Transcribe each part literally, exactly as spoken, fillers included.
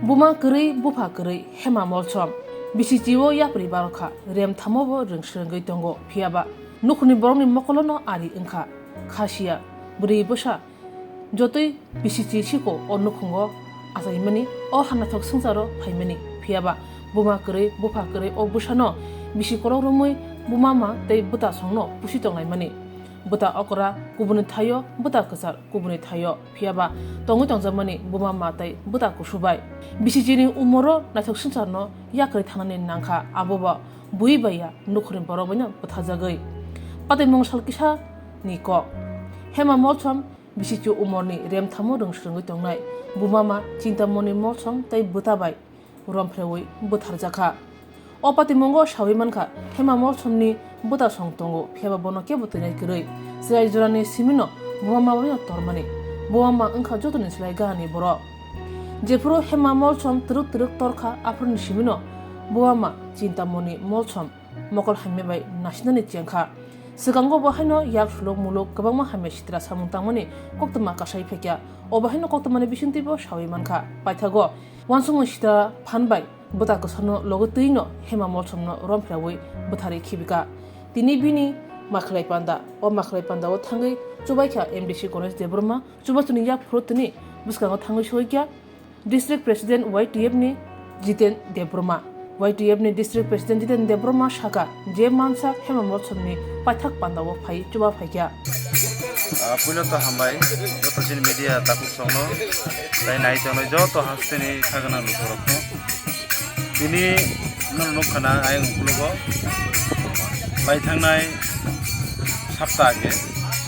Buma kwrwi, bupha kwrwi, Hema Molsom. Bisichio yapri barokha, remthamo bo rwngsrwngwi tongo, phiyaba nukhungni borokni mokolono ari wngkha. Khasiya, bwrwi bwsa, jotoi bisichi siko o nukhungo achaimani, o hanathok swngcharo phaimani, phiyaba buma kwrwi, bupha kwrwi o bwsano bisi kolok romwi buma ma tei bwta songno pusi tonglaimani. Bwta okra kubuni thaio, bwta kwchar kubuni thaio, phiyaba tongwi tongjakmani buma ma tei bwta kusu bai. Bisichini umoro naithok swngcharno yakrwi thanani nangkha, abobo bui bai ya nukhungni borok baino bwtharjagwi. Patimung sal kisa ni kok. Hema Molsom bisichi umorni remthamo rwngsrwngwi tongnai buma ma Chintamoni Molsom tei bwta bai romphreui bwtharjakha. O patimungo saui mankha, Hema Molsomni bwta song tongo, phiyaba bono kebo twinai kwrwi. Chwrai jorani simino buma ma bai tormani. Buma ma wngkha jotoni slai gahani borok. Jephuru Hema Molsom twrwk twrwk torkha, aphuruni simino buma ma Chintamoni Molsom mokol hamya bai nasinani chengkha. Swkango bo haino yak suluk muluk kwbangma hamya sitra samung tangmani koktwma kasai phaikha. Obo haino koktwmani bisingtwibo saui mankha. Paithago uansukmung sitra phan bai bwta kwsano logo twino Hema Molsomno romphreui bwtharwi khibika. Tini bini makhlai panda. O makhlai pandao thangwi chubaikha M D C Ganesh Debbarma. Chubachuni yaphuru tini bwskango thangwi soikha District President Y T F ni Jiten Debbarma. Y T F ni District President Jiten Debbarma saka je mansa Hema Molsomni paithak pandao phai chuba phaikha. Ah, puila to hambai joto chini media takhuk songno tei nai tongnai joto hasteni khagana lukurokno. Tini nono nukha na ayang ukologo lai thangnai sapta age,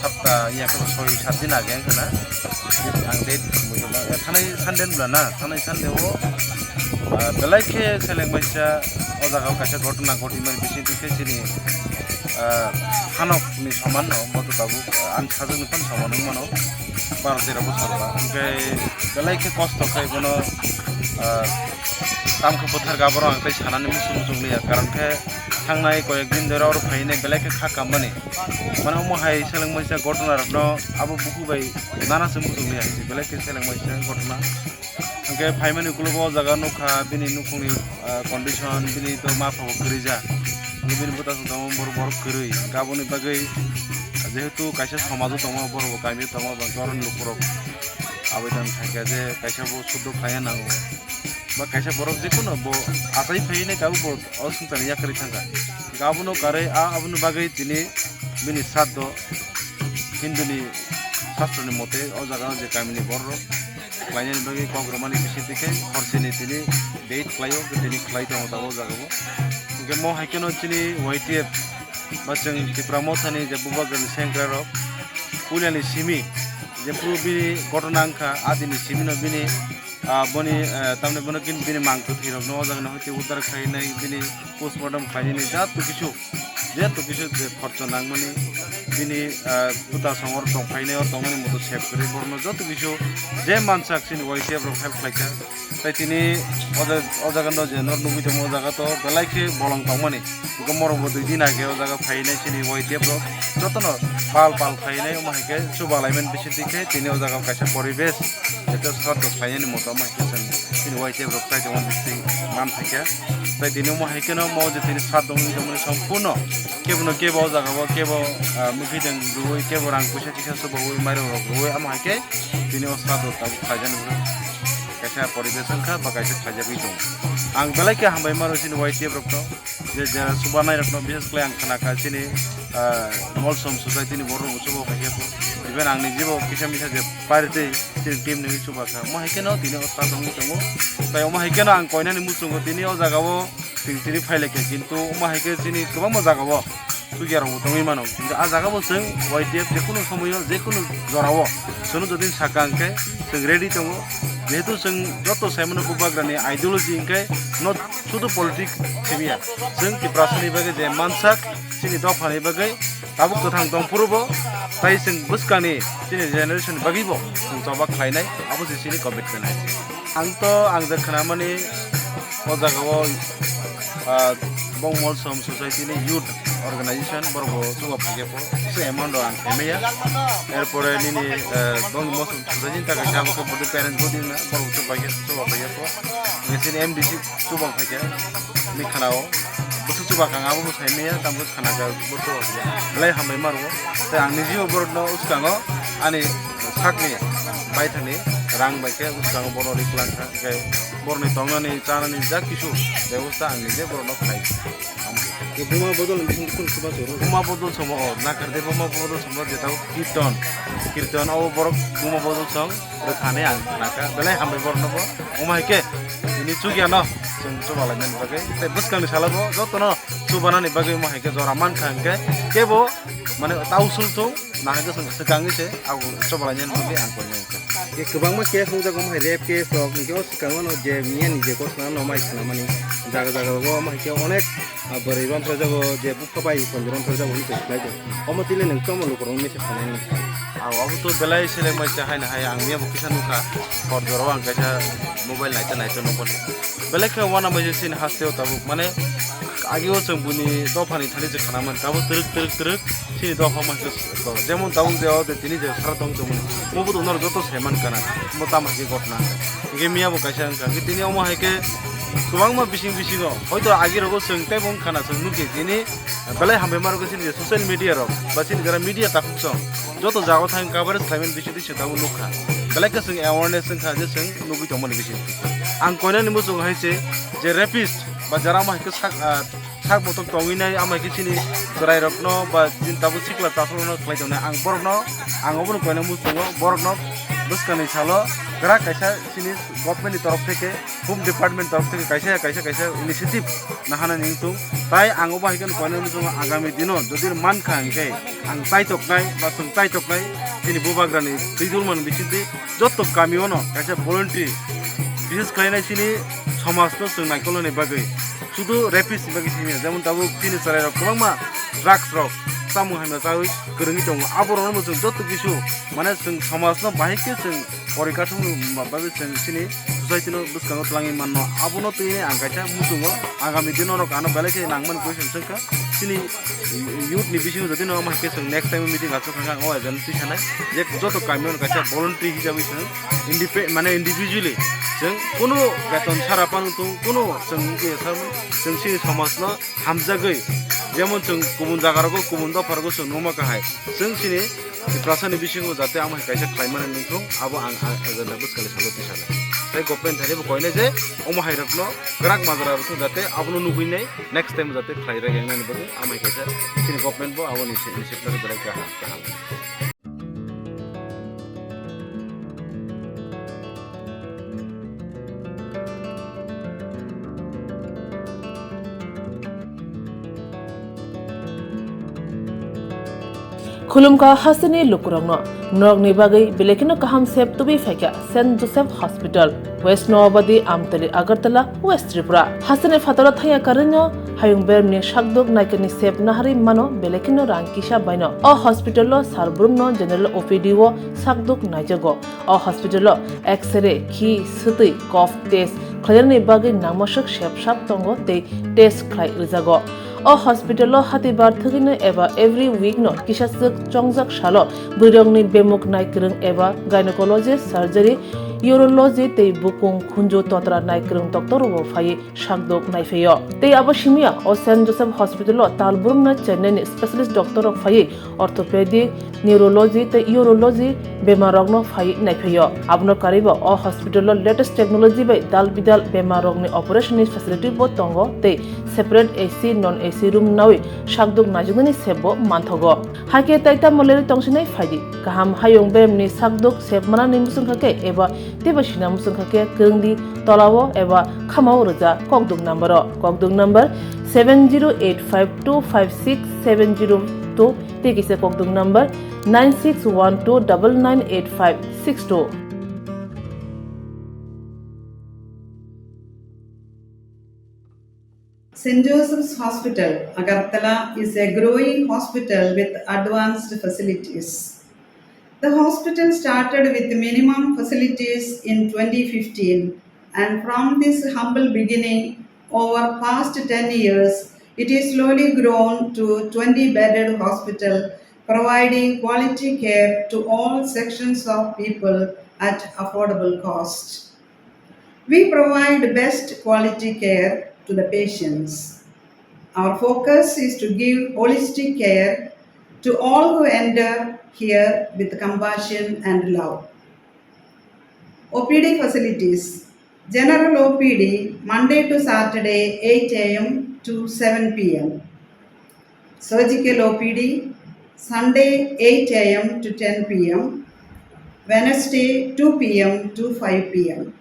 sapta ya khe soi sat din age wngkha na. Ang date muiya ba, eh, thanai Sunday bwla na, thanai Sunday o, ah, belai khe seleng baisa o jaga o kaisa ghotona ghotwi mani bising twi khe chini, ah, hanok ni soman no boto tabuk, ah, ang sajwk ni phan soman wng mano baro tero bosor ba. Hwnkhe belai khe kosto khe bono, ah, tamo khe bwthar ga borok ang tei sanani muchung muchung liya, karon khe thangnai koyek din dora oro phainai belai khe kha kammani. Mane omo hai seleng maisa ghotona rokno abo buku bai nana se muchung liya hai se belai khe seleng maisa ghotona. Hwnkhe phaimani ukologo o jaga nukha bini nukhungni, ah, condition, bini to ma pha bo kwrwi ja. Bini bwta song tamo borok, borok kwrwi. Aboni bagwi jehetu kaisa somajo tongo, borok bo kamio tongo, bangkhe oroni lukurok abedan khaikha je kaisa bo suddo khlaiya nango. Ba kaisa borok jephuru bo achai phaiwi nai tabuk bo o swngcharni yakarwi thangkha. Abono karwi a, aboni bagwi tini bini sraddho Hinduni sastroni mote o jaga o je kamini bororok khlainani bagwi kok rwmani bisingtwi khe horsini tini date khlaio, tini khlai tongo tabuk o jaga o. Hwnkhe mo hai kheno chini Y T F ba chwng Tipra Mothani je Bubagrani sengkrai rok puilani simi jephuru bini ghotona wngkha, adini simino bini, ah, boni, eh, tamni bono kin bini mang kwthwi rokno o jaga no hwnkhe uddar khlainai, bini postmortem khlainani jato kisu, jato kisu je khorcho nangmani bini, ah, bwta songor tongphainai, o tongmani moto sep kwrwi borokno joto kisu je mansak chini Y T F rok help khlaikha. Tai tini o ja-, o jaga no je nor nugwi tongo, o jaga to belai khe bolong tongmani. Hwnkhe morok bo dui din age o jaga phainai chini Y T F rok jotono pal pal phainai, omo hai khe chuba laimani bisingtwi khe tini o jaga kaisa poribesh, jeta sraddho khlainani moto omo hai khe chwng chini Y T F rok tai tongmani bisingtwi man phaikha. Tai tini omo hai kheno mo je tini sraddho wngwi tongmani sompurno kebono kebo o jaga o kebo, ah, mwkhwtwng rwui, kebo rang puisa chisa chubaui, mairung rok rwui, omo hai khe tini o sraddho tabuk khlaijani kaisa poribesh wngkha ba kaisa khlaijagwi tongo. Ang belai khe hambai mano chini Y T F rokno, je jera chubanai rokno, bishes khlai ang khna kha chini, ah, Molsom society ni borok rok chuba phaikha pho. Even ang ni jibo kisa misa je party chini team ni chuba kha. Omo hai kheno tini o sraddho wngwi tongo. Tai omo hai kheno ang koinani muchungo tini o jaga o tini tini phai laikha, kintu omo hai khe chini kwbangma jaga o chukya rok bo tongwi mano. Kintu ah jaga bo chwng Y T F jekunu somoyo, jekunu jora o chwngno jodi sakha hwnkhe chwng ready tongo. Jehetu chwng joto sai mano Bubagrani ideology hwnkhe no sudu politics simiya. Chwng Tiprasani bagwi je mansak chini dophani bagwi tabuk kwthang tong phuru bo tai chwng bwskangni chini generation bagwi bo chwng choba khlainai, abo se chini commitment hai se. Ang to ang je khnamani o jaga o, ah, Bong Molsom Society ni youth organization borok bo chuba phaikhe pho se amount o ang khaimaya. Erpore nini, eh, Bong Molsom Society ni takai khe abo khe body parents body na borok bo chuba khe chuba phaikhe pho. Chini M D C chubak phaikha ni khanao. Bwswk chubak ang abo bwsai maya, tamo khana jak bo chubak ya. Belai hambai ma rwo. Tei ang niji o borokno uskango ani sakni baithani rang bai khe uskango bono ri kwlang kha. Hwnkhe borokni tongnani, chanani jak kisu bebosta ang nije borokno khlai. Ke buma bodol ni bising kun kuba choro. Buma bodol somo o, nakar de buma bodol somo jeta kirton. Kirton o borok buma bodol song rwkhani ang naka. Belai hambai borokno bo. Omo hai khe ini chukya no chwng chubalai nani bagwi. Tei bwskangni salo bo jotono chubanani bagwi omo hai khe jora man kha hwnkhe kebo mane tau sul thung. Nahai bwswk swkangwi se abo chobalainani bagwi ang koinai. Ke kwbangma case nukjago, omo hai rape case rok, hwnkhe o swkango no je miyani je gotna no mai swnamani jaga jaga o, omo hai khe onek, ah, bwrwi romphra jago, je bupha bai tonjora romphra jago hinwi tongkhlai tong. Omo tile nwng tamo lukurokno message sanai nai. Ang obo to belai seleng bai se haino hai ang miyabo kisa nukha, hor jorao ang kaisa mobile naito naito nukmani. Belai khe uanabai se chini hasteo tabuk mane agio chwng buini dophani thani se khana man tabuk twrwk twrwk twrwk. Chini dopha mankhe to, jemon tabuk je o de tini je sara tong tongmani, obo to norok joto sai man kana, omo tamo hai khe ghotna wngkha. Hingkhe miya bo kaisa wngkha, hingkhe tini omo hai khe kwbangma bising bisingo, hoito agi rogo chwng teibo wngkha na, chwng nukya tini belai hambai ma rwgwi chini je social media rok, ba chini jara media takhuk song, joto jaga thang coverage khlaimani bising twi chwng tabuk nukha. Belai khe chwng awareness wngkha je chwng nugwi tongmani bising. Ang koinani muchung hai se je rapist ba jara omo hai khe sak, ah, sak bothok tongwi nai, ama khe chini chwrairokno ba chini tabuk sikla chasurokno khlai tongnai. Ang borokno, ang obono koina muchungo, borokno bwskangni salo kwrak kaisa chini government ni torof theke, home department torof theke kaisa ya kaisa kaisa initiative nahana ning tung. Tai ang obo hai khe koina muchungo agami dino jodi mankha hwnkhe ang chaitoknai ba chwng chaitoknai chini bubagrani twi dulmani bisingtwi joto kamiono kaisa voluntary bises khlainai chini somajno chwng naikolnani bagwi. Sudu rapist ni bagwi simi ya, jemon tabuk chini chwrairok kwbangma drugs rok, chamung hamya chawi kwrwngwi tongo, aborokno bo chwng joto kisu mane chwng somajno bahai khe chwng pori kathokni bagwi chwng chini society no bwskango twlangwi manno, abono twi ang kaisa muchungo agami dino norok ano belai khe nangmani question swngkha chini youth ni bisingo jodi no omo hai khe chwng next time meeting achuk kha ang o agent twi sanai je joto kami ono kaisa voluntary hisabwi chwng indipe-, mane individually chwng kunu beton sara panu tung kunu chwng wngkhe chwng chini somajno hamjagwi jemon chwng kubun jaga rogo kubun dopha rogo chwng numa kahai chwng chini Tiprasani bisingo jate omo hai kaisa khlaimani nungthung abo ang, ang agenda bwskali salo twi sanai. Tei government thani bo koinai je omo hai rokno kwrak majra rok jate abono nugwi nai next time jate khlai rwk yang nani bagwi amai kaisa chini government bo aboni se, se, se, belai kaham, kaham. Khulumkha hasteni lukurokno, norokni bagwi belai kheno kaham sep tubui phaikha Saint Joseph Hospital, West Noabadi, Amtali, Agartala, West Tripura. Hasteni phataro thangya karwino hayung bermni sakduk naikani sep naharwi mano belai kheno rang kisa baino. O hospital o sal brumno general O P D o sakduk naijago. O hospital o X-ray, khi, swtwi, cough test khlainani bagwi nangmaswk sep sap tongo tei test khlai rwjago. O hospital o hatibar thwgwino eba every week no kisaswk chongjak salo bwrwirokni bemuk naikwrwng eba gynecology, surgery, urology tei bukung khunju totra naikwrwng doctor rokbo phaiwi sakdok naiphaio. Tei abo simiya o Saint Joseph Hospital o talbrumno Chennai ni specialist doctor rok phaiwi orthopedic, neurology tei urology bemar rokno phaiwi naiphaio. Abono karwibo o hospital o latest technology bai dal bidal bemar rokni operation ni facility bo tongo tei separate A C, non A C room nawi sakdok naijaknani sep bo manthogo. Hakhe tai tamo lerwi tongsinai phaidi. Kaham hayung beremni sakdok sep manani muchungkha khe eba teibo sina muchungkha khe kwrwngdi tolao eba khamao rwja kokduk number o. Kokduk number seven zero eight five two five six seven zero two tei kisa kokduk number nine six one two double nine eight five six two. Saint Joseph's Hospital, Agartala is a growing hospital with advanced facilities. The hospital started with minimum facilities in twenty fifteen, and from this humble beginning, over past ten years, it is slowly grown to twenty bedded hospital, providing quality care to all sections of people at affordable cost. We provide best quality care to the patients. Our focus is to give holistic care to all who enter here with compassion and love. O P D facilities. General O P D, Monday to Saturday, eight a m to seven p m. Surgical O P D, Sunday, eight a m to ten p m, Wednesday, two p m to five p m.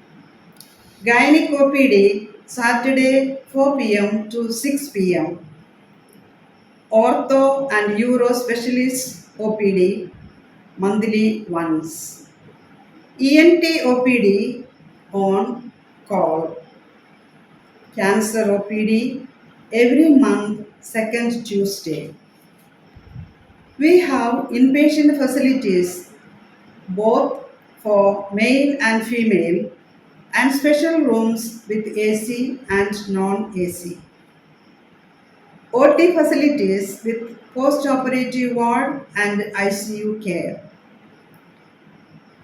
Gynec O P D, Saturday, four p m to six p m. Ortho and Uro Specialist O P D, monthly once. E N T O P D on call. Cancer O P D every month, second Tuesday. We have inpatient facilities both for male and female, and special rooms with A C and non-A C. O T facilities with post-operative ward and I C U care.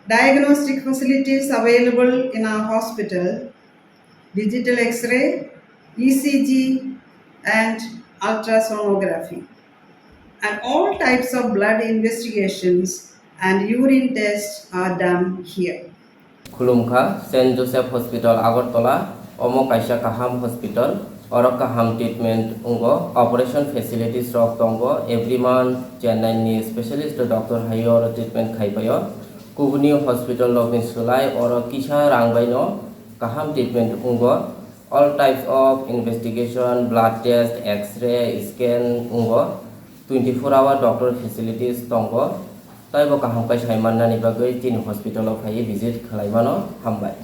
Diagnostic facilities available in our hospital: digital X-ray, E C G, and ultrasonography. And all types of blood investigations and urine tests are done here. Khulumkha, Saint Joseph Hospital Agartala, omo kaisa kaham hospital, oro kaham treatment wngo, operation facilities rok tongo, every month Chennai ni specialist doctor hai oro treatment khai paio. Kubuni hospital rok ni slai oro kisa rang bai no kaham treatment wngo. All types of investigation, blood test, X-ray, scan wngo. Twenty four hour doctor facilities tongo. Taibo kaham khe sai mannani bagwi chini hospital o phaiwi visit khlai mano. Hambai.